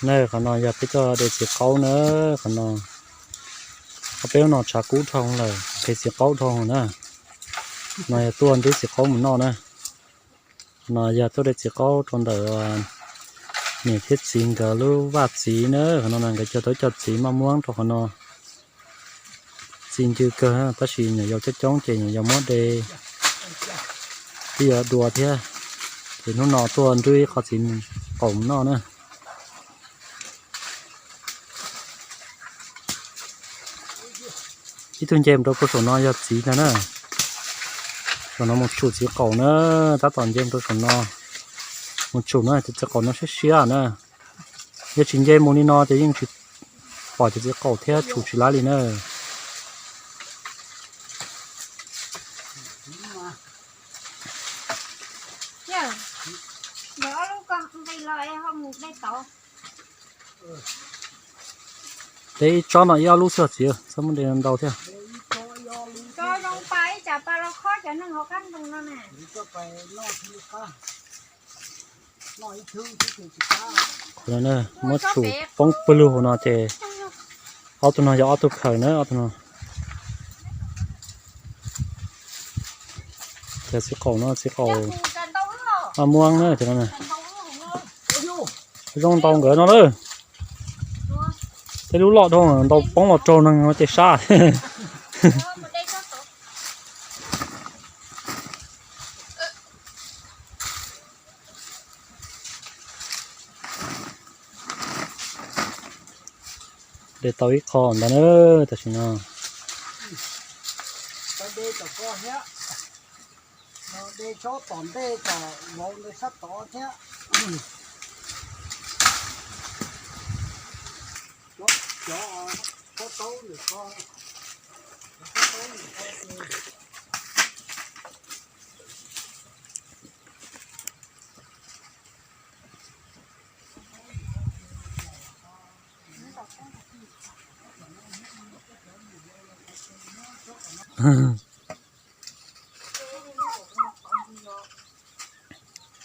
Na, qhov no yog peb tuaj de txiv qaub na, qhov no. Qhov peb lub no tshav kub dhau lawm, qhov txiv qaub dhau na. No yog tuaj nrhiav txiv qaub mus noj na. Qhov no yog tuaj de txiv qaub rau ntawm niam thiab txiv nkawd lub vaj txiv na, qhov no nkawd cog tau cov txiv maj muab rau qhov no. Txi ncw kawg, tab sis nyuam yaus coob coob ces nyuam yaus muab de, twb yuav dua thiab. Ces hnub no tuaj nrhiav ib qho txiv qaub mus noj na. Ib tug nce mus rau puag saum no yog txiv ntag na. Saum no mus tshum txiv qaub na, tab tom nce mus rau saum no mus tshum na, cov txiv qaub no siab siab na. Yog tsis nce mus li no ces yeej tsis pom cov txiv qaub thiab tshum tsis laib li na. De ib tsob no ib ob lub xwb txiv, txhob muab de ntau thiab. Qhov no muab tshum poob pawg lug hauv no ces ob tug no yog ob tug khaws na, ob tug no. Cov txiv qaub no txiv qaub maj muab na, cov no na. Zoo ntau nkawd no lawm. Tej lub loj dhau ntau poob los raug neeg no ces sab. De tau ib qho ntawd na, tam sim no. De tsob tom ntej tom vauv ntawd sab tod thiab.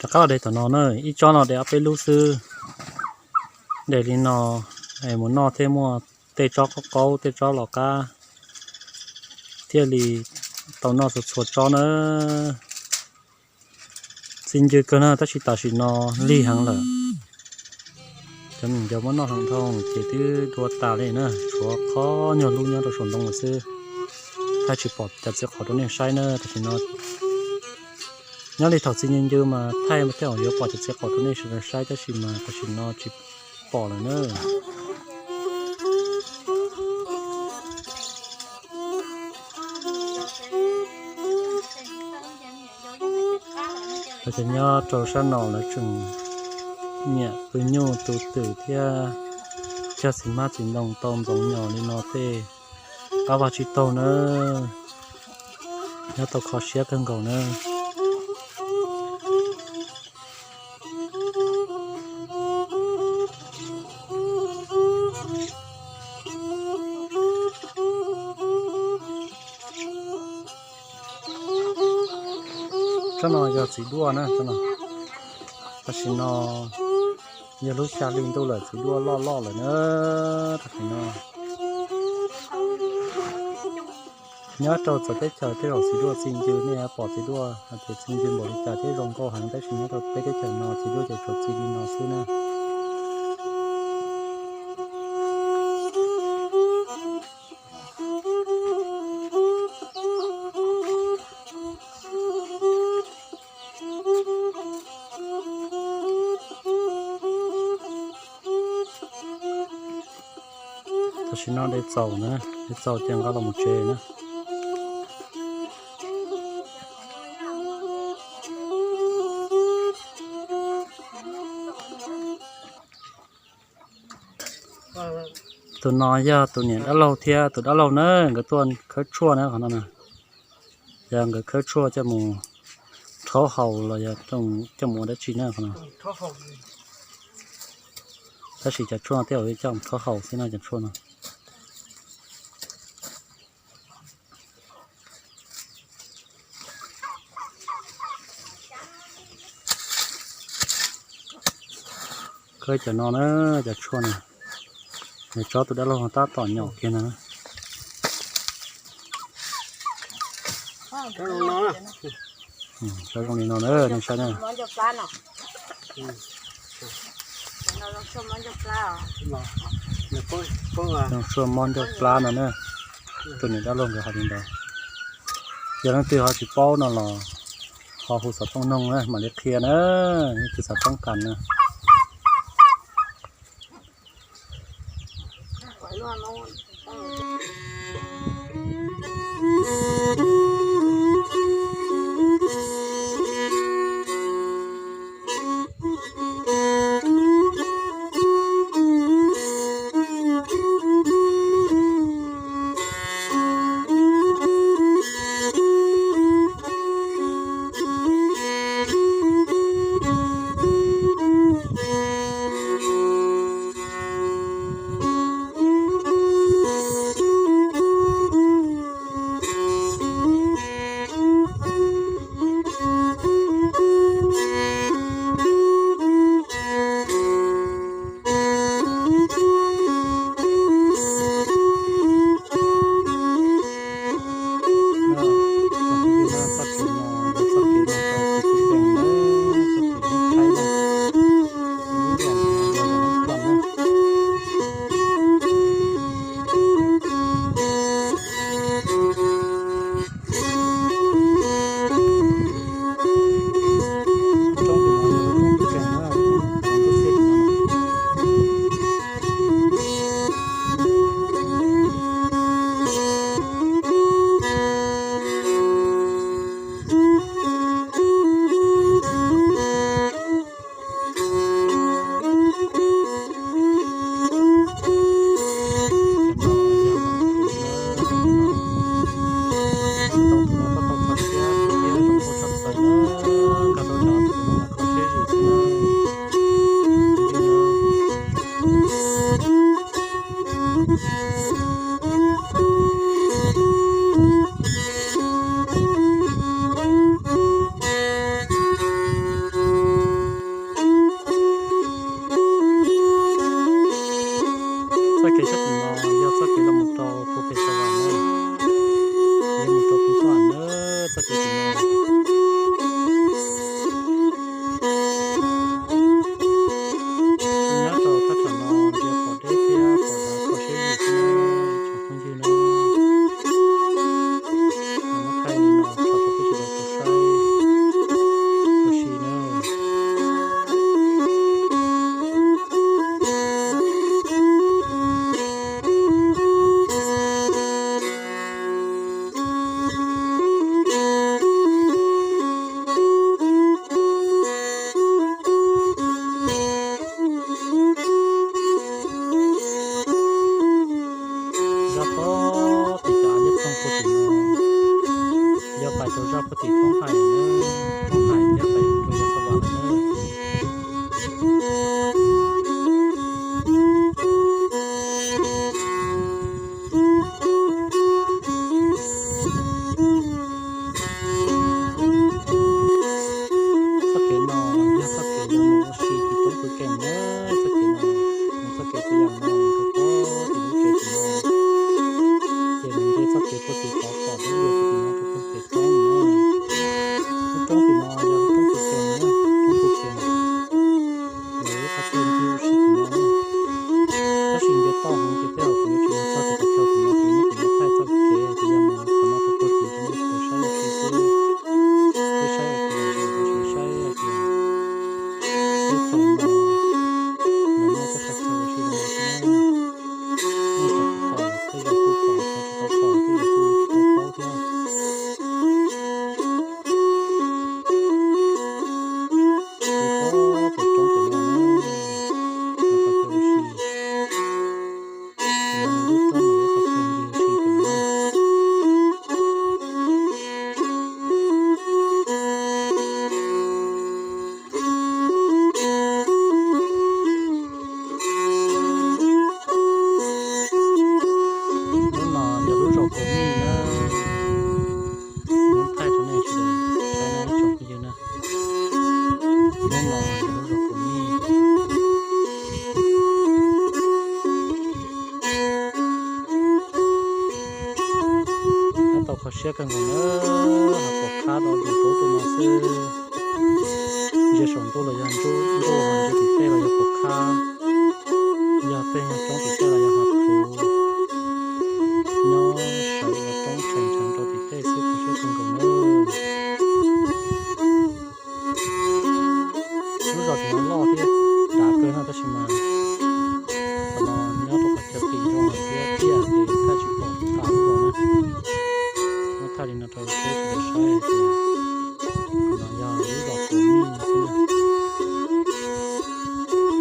Rov qab los de tom no na, ib tsob no de ob peb lub xwb. De li no es mus noj thiaj muaj tej tsob qaub qaub tej tsob los qab thiaj li tau noj txhua txhua tsob na. Txi ncw kawg na, tab sis tam sim no lig heev lawm. Cov me nyuam muab noj heev dhau ces twb dua tas li na, tshuav qhov nyuag lub nyob rau saum ntoo lawm xwb. Thaij tsis pom cov txiv qaub rau nej saib na, tam sim no nyob li thaum txi ncw ncw mas thaij thiaj yuav pom cov txiv qaub rau nej sawv daws saib, tab sis mas tam sim no tsis pom lawm na. Ces nyob rau sab no lawv tseem nyiam pw nyuj tu twm thiab cog txiv hmab txiv ntoo tau ntxoov nyos li no tej qab vaj tsib taug na, nyob tau kho siab kawg nkaus na. Tsob no yog txiv duaj na, tam sim no yog lub xya hli ntuj lawm txiv duaj loj loj lawm na, tam sim no. Nyob rau txawv teb chaws tej zaum txiv duaj txi ncw, nej pom txiv duaj hais tias txi ncw npaum li cas thiab zoo nkauj heev, tab sis nyob rau peb teb chaws no txiv duaj ces tsuas txi li no xwb na. Tam sim no de txaus na, de txaus ces nqa los mus tsev na. Tus no yog tus niam dab laug thiab tus dab laug na, nkawd tuaj khawb tshuaj na qhov no na. Yog nkawd khawb tshuaj coj mus rhaub haus los yog coj mus ua dab tsi na qhov no. Tab sis cov tshuaj no tej zaum coj mus rhaub haus xwb no cov tshuaj no. Cov no na, cov tshuaj no, nws tsob tus dab laug tab tom nyom kiag no. Tsob zoo li no na, nej saib na. Zoo tshuaj mob ncauj plab no na. Tus niam dab laug nkawd hais li ntawd. Yog leej twg ho tsis paub no los ho hu xov tooj noog na, mam li qhia na, leej twg xav toob kas na. Siab kawg nkaus na, hav pom khab do tus tub tus no xwb. Ntsia saum ntuj los yog ntsuj ntuj, ntsia tim tej los yog pom khab. Yog tej nyuag roob tim tej los yog hav phuv. Nyob sawv ua roob tshee tshee rau tim tej xwb, kho siab kawg nkaus na. Lub zos tim no loj thiab dav kawg no tab sis mas qhov no nyob rau qhov chaw qis zog thiab tiaj ces thaij tsis pom tas lub zos na. Muab thaij li no rau peb sawv daws saib hais tias qhov no yog lub zos Kaus Mij no xwb na. Hnub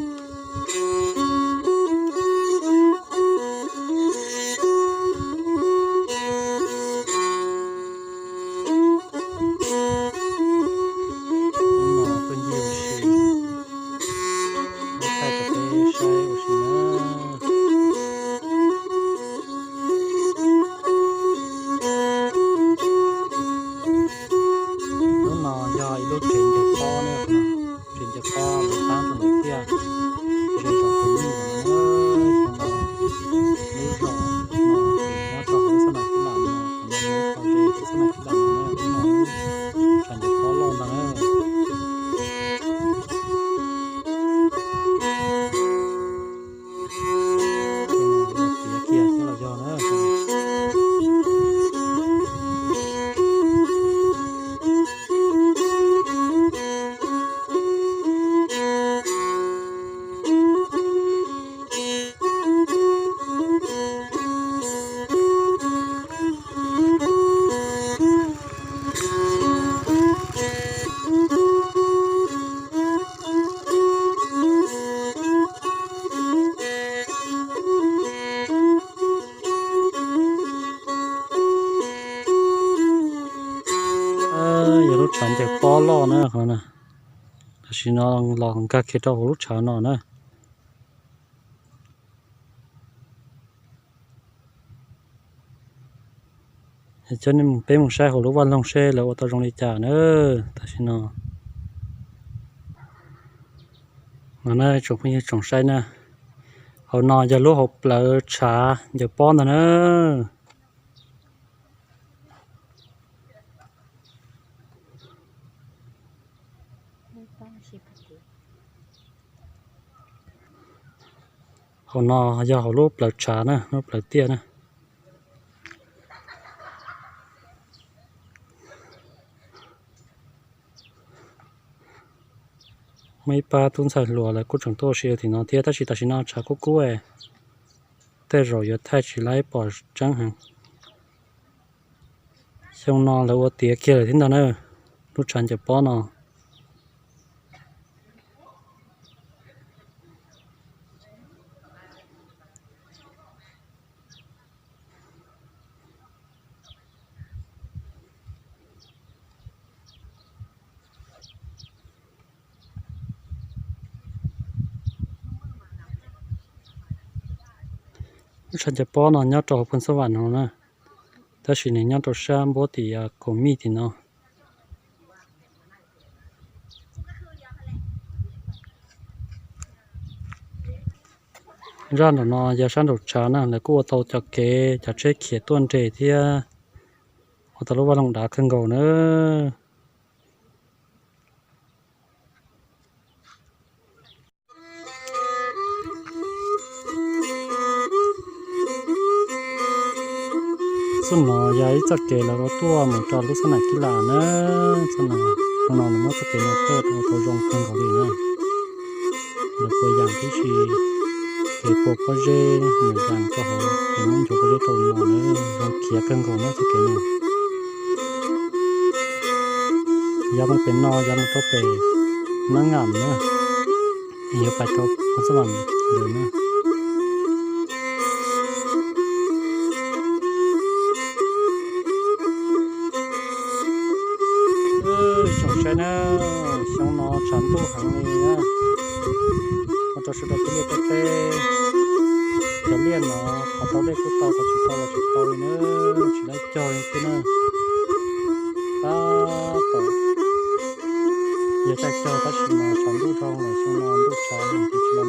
no tuaj ncig ua si, muab thaij rau peb saib ua si na. Lub no yog ib lub tsev ncaws pob na, tsev ncaws pob lawv tab rau ntawm tiaj, ze zos Kaus Mij ntawm no na. Xyoo no lub zos no ces nyob rau hauv lub xab nais Kib Lam no, qhov no yog ib qho ze lub xab nais Kib Lam no na, lub no lub tshav ncaws pob loj ntag na. Tiav kiag xwb los yog na. Yog lub tshav ncaws pob loj na qhov no. Tam sim no los nkag kiag rau hauv lub tshav no na. Coj nej peb mus saib hauv lub vaj loog seb lawv ua tau zoo li cas na. Tam sim no no na tsoom phooj ywg tsoom saib na, hauv no yog lub hauv plawv tshav ncaws pob ntag na. Hauv no yog hauv lub plawv tshav na, lub plawv tiaj na. Muaj ib pab tub ntxhais hluas lawv kuj tseem tuaj ua si tim no thiab tab sis tam sim no tshav kub kub, tej zaum yuav thaij tsis laib pom tseeb heev. Xyoo no lawv ua tiav kiag lawm thiab ntag na, lub tshav ncaws pob no. Lub tshav ncaws pob no nyob rau hauv Phoos Xab Vam no na, tab sis nws nyob rau sab npuab tim Kaus Mij tim no. Zaj nraum no yog sab nraum tshav na, lawv kuj ua tau cov kev cov tsheb khiav tuaj nres thiab ua tau lub vaj loog dav kawg nkaus na. Txoj no yog ib txoj kev lawv ua tuaj mus rau lub xab nam Kib Lam na. Txoj no, txoj no nws muab txoj kev no tawj ua tau zoo kawg nkaus li na. Lawv puas yam tib si, kev puas pob zeb nws yam rau hauv, kev muab nchuav pob zeb rau no na, zoo khiav kawg nkaus na txoj kev no. Yav mus pem no yav mus rau pem Nab Ngam na, yuav pais rau Phoos Xab Vam ntawd na. Tsoom saib na, xyoo no tshav ntuj heev li na, ua rau sawv daws pib liaj peb teb. Cov liaj no qhov tau dej kuj tau, qhov tsis tau los tsis tau li na, tsis laib cog li thiab na. Tab tom yog caij cog tab sis mas tshav ntuj dhau lawm, xyoo no ntuj tshav heev ces tsis